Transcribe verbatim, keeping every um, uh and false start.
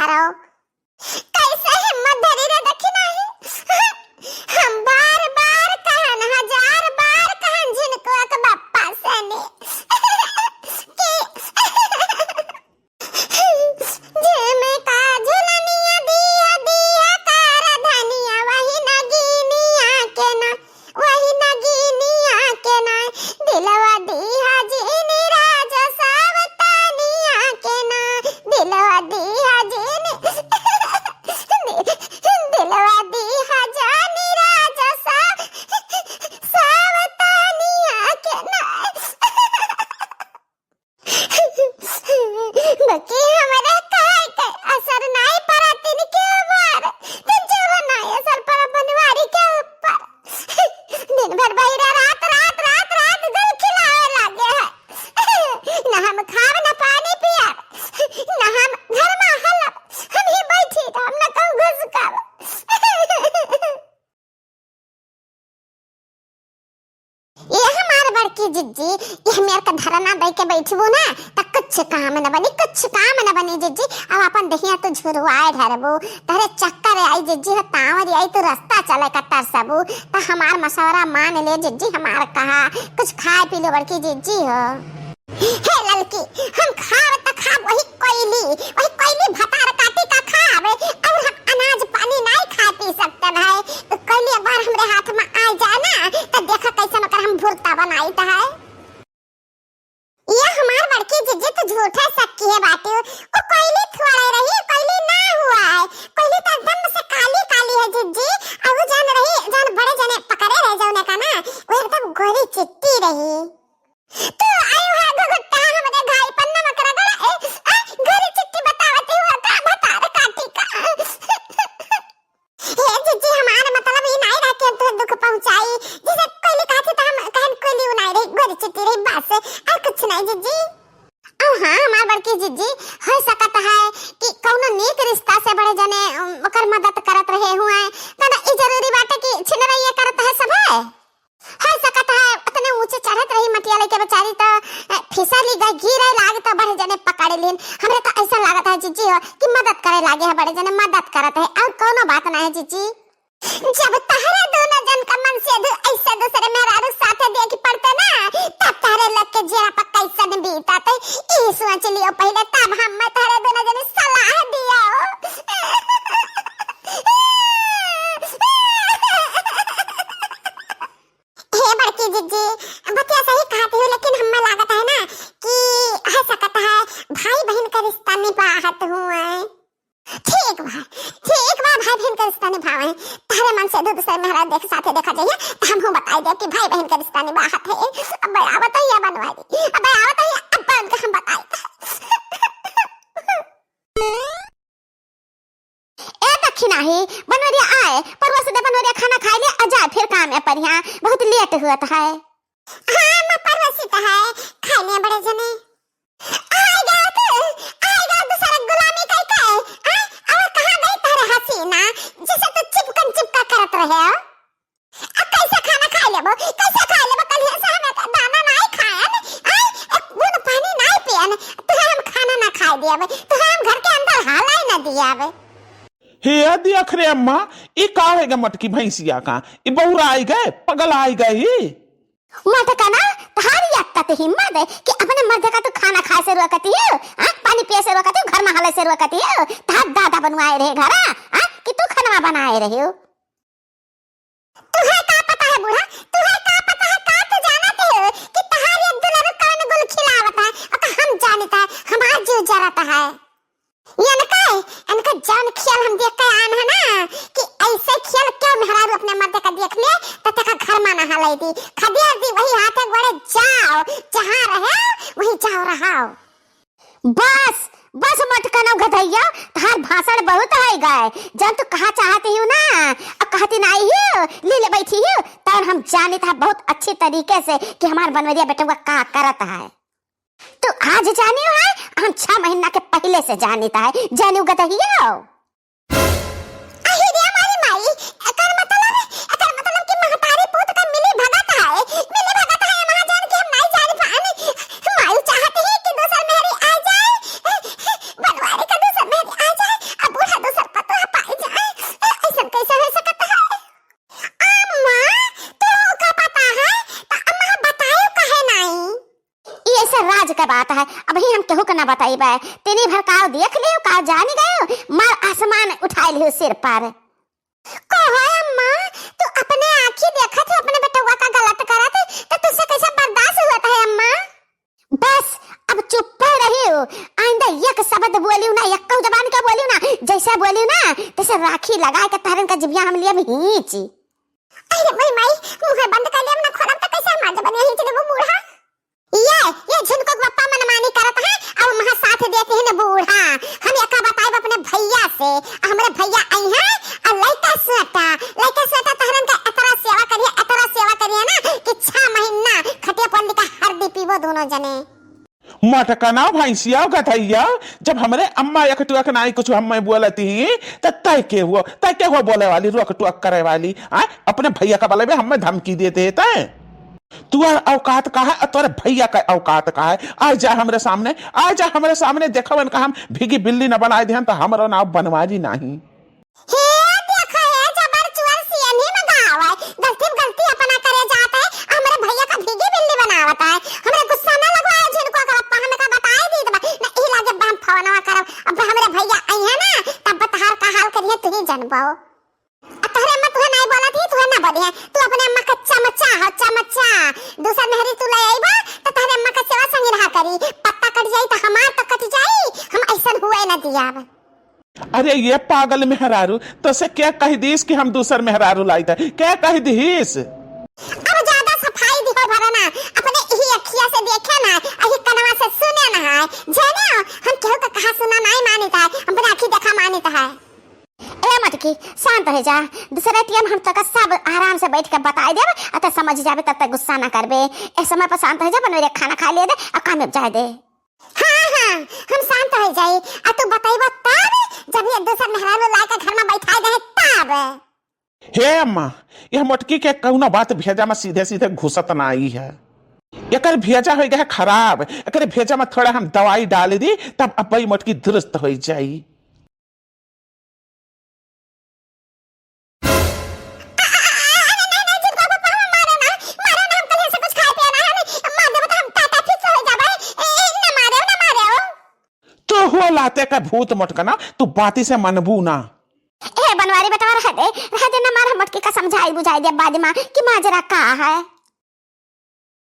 तो। कैसे हिम्मत धरी रे दखिनाही? हम बार बार कहन, हजार बार कहन झिनकुआ के बप्पा से ने कि झिमका झुलनिया दिया दिया कर धनिया वही नगीनिया के ना, वही नगीनिया के ना, दिलवा दिहा जिनी राजा सावतानिया के ना, दिलवा दिहा जिनी, दिलवा दिहा जानी राजा सा, सावतानिया के ना। बाकी हमरे काहे के असर नाई पड़ा तिनके ऊपर, तो जब नाई असर पड़ा बनवारी के ऊपर। दिन भर बहिरा रात, रात, रात, रात गुल खिलावे लागे है। न हम खाब, न पानी पियब, न हम घर में हलब, हम ही बैठी रहब, न कहूँ घुसकब। ये हमार बड़की जिज्जी, ये मेर के धरना दे के बैठबू ना, त कुछ काम न बनी, कुछ काम न बनी जिज्जी। अब अपन दहिया तू झुरवाए धरबू, तहरे चक्कर आई जिज्जी हो, तांवर आई, तू रास्ता चले का तरसबू, त हमार मशवरा मान ले जिज्जी, हमार कहा, कुछ खाए पी ले बड़की जिज्जी हो। हे ललकी, हम खाब त खाब वही कोयली, वही कोयली भतार काटी का खाब, और हम अनाज पानी नाई खा पी सकते भाई। तो कोयली एक बार हमरे हाथ में आ जाए ना, तो देखा कैसन ओकर हम भुर्ता बनाई त है। ये हमार बड़की जिज्जी तो झूठे शक किहे बाटी। वो कोयली थोड़े रही, कोयली ना हुआ है। कोयली तो एकदम से काली काली है जिज्जी। और वो जान रही, जान बड़े जने पकड़े रहे जौने का ना, वो एकदम गोरी चिट्टी रही। तू आयो है घुघुट्टा हमरे घाई पर नमक रगड़ा, ए, ए, गोरी चिट्टी बतावती हुआ का भतार काटी का। हे जिज्जी, हमार मतलब ई नाई रहा कि हम तुहे दुख पहुंचाई। जैसे कोयली कहत ही त हम कहन कोयली उ नाई रही, गोरी चिट्टी रही, बस, और कुछ नाई जिज्जी। और हाँ, हमार बड़की जिज्जी, हो सकत है कि कौनो नीक रिश्ता से बड़े जने, उम, ओकर मदद करत रहे हुए। त ना ई जरूरी बाटे कि छिनरैया करत है सभे। हो सकत है, अतने ऊंचे चढ़त रही मटिया लइके बेचारी त, अ, फिसली गई, गिरे लाग त बड़े जने पकड़ लीन। हमरे त ऐसा लागत है जिज्जी हो कि मदद करे लागे है बड़े जने, मदद करत है, और कौनो बात ना है जिज्जी। जब तहरे दोनों जन का मन से दू-, ऐसे दूसरे मेहरारू साथे देख पड़ते ना, तब तहरे लोग के जेरा पर कैसन बीतत। ई सोच लियो पहले, तब हम मैं तहरे दोनों जने सलाह दियो। हे बड़की जिज्जी, बतिया सही कहत हो, लेकिन हमें लागत है ना कि हो सकत है भाई बहन का रिश्ता निभाहत हुए। ठीक बा, ठीक बा, भाई बहन का रिश्ता निभावे। तहरे मन से दू दूसरे मेहरा देख साथे देखा जाइए, तो हम हूँ बताई दे कि भाई बहन का रिश्ता निभाहत है। अब आवत है या बनवारी, अब आवत है या अब उनका हम बताई। ए दखिनाही, बनवरिया आए, परवा से दे बनवरिया खाना खाए ले, आ जाए फिर काम में परिहा, बहुत लेट हुआ है। हाँ, मैं परवा से तो है, खाए ले बड़े जने। आए गए तू, आए गए तू सारा गुलामी कई कई, हाँ? और कहाँ गई तारे हसीना, जिसे तू चिपकन चिपका करत रहे हो? अब कैसे खाना खाए लेबो, कैसे खाए लेबो? कल से हम एक दाना नाई खाएन, हाँ? एक बूंद पानी नाई पियन, तुहे हम खाना ना खाए दियाबे, तुहे हम घर के अंदर हाला ही ना दियाबे। हे देख रे अम्मा, ई का है गे मटकी भैंसिया का? ई बौराई गए, पगलाई गई। मटकना, तहारी अत्ता ते हिम्मत है कि अपने मर्द का तू खाना खाए से रोकती हो, हाँ? पानी पिए से रोकती हो, घर में हाले से रोकती हो? तहार दादा बनवाए रहे घरा, हाँ? कि तू खाना बनाए रहे हो? तुहे का पता है बूढ़ा, तुहे का पता है, का तू जानत हो कि तहार एक दुलरु कौन गुल खिलावत है, ओका हम जानत है, हमार जीव जरत है। इनका, इनका जौन खेल हम देख के आन है ना, कि ऐसे खेल क्यों मेहरारू अपने मर्द का देख ले, तो तेका घर में ना हलाई दी, खदेड़ दी, वही हाथे गोड़े जाओ, जहाँ रहे, वही जाओ रहाओ। बस, बस मटकनौ गधैया, तहार भाषण बहुत है गए। जब तू कहा चाहती हूँ ना, अब कहती नहीं हूँ, ले ले बैठी हूँ, तब हम जानित है बहुत अच्छी तरीके से कि हमार बनवरिया बेटवा का करत है। तू आज जानियो है, हम छह महीना के पहले से जानित है, जानियो गधैया। अहि रे हमारी माई, एकर मतलब, एकर मतलब कि महतारी पूत का मिली भगत है, मिली भगत है, महाजन के हम नहीं जान पानी। माई चाहती है कि दूसर मेहरी आ जाए, बनवारी का दूसर मेहरी आ जाए, के बात है, अबहीं हम केहू के ना बताइबे। तिनी भर काव देख लियो, काव जानी गयो, मार आसमान उठाए लियो सिर पर। कहो अम्मा, तू अपने आँखी देखत है अपने बेटवा का गलत करत है, तो तुझसे कैसे बर्दाश्त होत है अम्मा? बस, अब चुप्पे रहियो। आइंदा एक शब्द बोलियो ना, एक्कउ जबान का बोलियो ना, जैसे बोलियो ना, तैसे राखी लगाए के तहरन का जिभिया हम लियब हींची। अरे मोरी माई, मुँह बंद कर ले, हम ना खोलब तो कैसे हमार जबनिया हींच लेबो बूढ़ा? ये, ये झिनको के पप्पा मनमानी करत है, अब हम साथ देते हैं ना बूढ़ा। हम एका बताइब अपने भैया से, हमरे भैया आई हैं, और लइका सोटा, लइका सोटा तहरन का एतरा सेवा करिए, एतरा सेवा करिए ना कि छह महीना खटिया पर लिखा हरदी पीबो दोनों जने। मटकना भैंसिया गधैया, जब हमरे अम्मा एक टुअक नाई कुछ हमें बोलती, त तय के हुआ, तय के हुआ बोले वाली, रोक टोक करे वाली, आ? अपने भैया का बले में हमें धमकी देते हैं तय। तुअर औकात का है और तोरे भैया का औकात का है? आ जा हमरे सामने, आ जा हमरे सामने, देखो इनका हम भीगी बिल्ली न बनाए देहन तो हमरो नाव बनवारी नाही। हे देखो, हे जबर चुअर सियन ही में गावै, गलती में गलती अपना करे जात है, हमरे भैया का भीगी बिल्ली बनावत है। हमरे गुस्सा ना लगवाए झिनको का पप्पा, हमें का बताए दी बा, ना ई लागे बा हम फोनवा करब, अब हमरे भैया आई है ना, तब तहार का हाल करिए तू ही जनबो। आ तोहरे अम्मा तुहे नाई बोलत ही, तुहे ना बोली है। तू अपने अम्मा का चमचा हो, चमचा। दूसर मेहरी तू ले आईबा, तो तोहरे अम्मा का सेवा संगी रहा करी। पत्ता कट जाई तो हमार तो कट जाई, हम ऐसन हुए ना दियाब। अरे ये पागल मेहरारू, तोसे क्या कह दीस कि हम दूसर मेहरारू लाइत है? क्या कह दीस? अब ज्यादा सफाई दिहो भरो ना, अपने इही अखिया से देखे ना, इही कनवा से सुने ना है। जाने हो, हम केहू का कहा सुना नाई मानित है, हम अपने आँखी देखा मानित है। ए मटकी, शांत रह जा। दूसरे टियन हम तोका सब आराम से बैठ के बताई देब, आ त समझ जाबे, तब तक गुस्सा ना करबे। ए समय पर शांत रह जा, बनवे रे खाना खा ले दे, आ काम में जाए दे। हाँ, हाँ, हम शांत हो जाई। आ तू बतइबो तब, जब ये दूसर मेहरारू ला के घर में बैठा दे तब। हे अम्मा, यह मोटकी के कौनो बात भेजा में सीधे सीधे घुसत ना आई है। एकर भेजा हो गया है खराब, एकर भेजा में थोड़ा हम दवाई डाल दी, तब अब ई मोटकी दुरुस्त हो जाई। अरे नहीं, नहीं, झिनको पापा, हमें मारो ना, मारो ना, हम कल से कुछ खाए पिए ना, हमें मार देबो तो हम टाटा फिट हो जाबे। ए, ए, ना मारो, ना मारो। तो हो लाते का भूत मोटकना, तू बाती से मनबू ना। ए बनवारी बेटवा, रह दे, रह दे ना, मार हम मोटकी का समझाई बुझाई दे बाद में कि माजरा का है।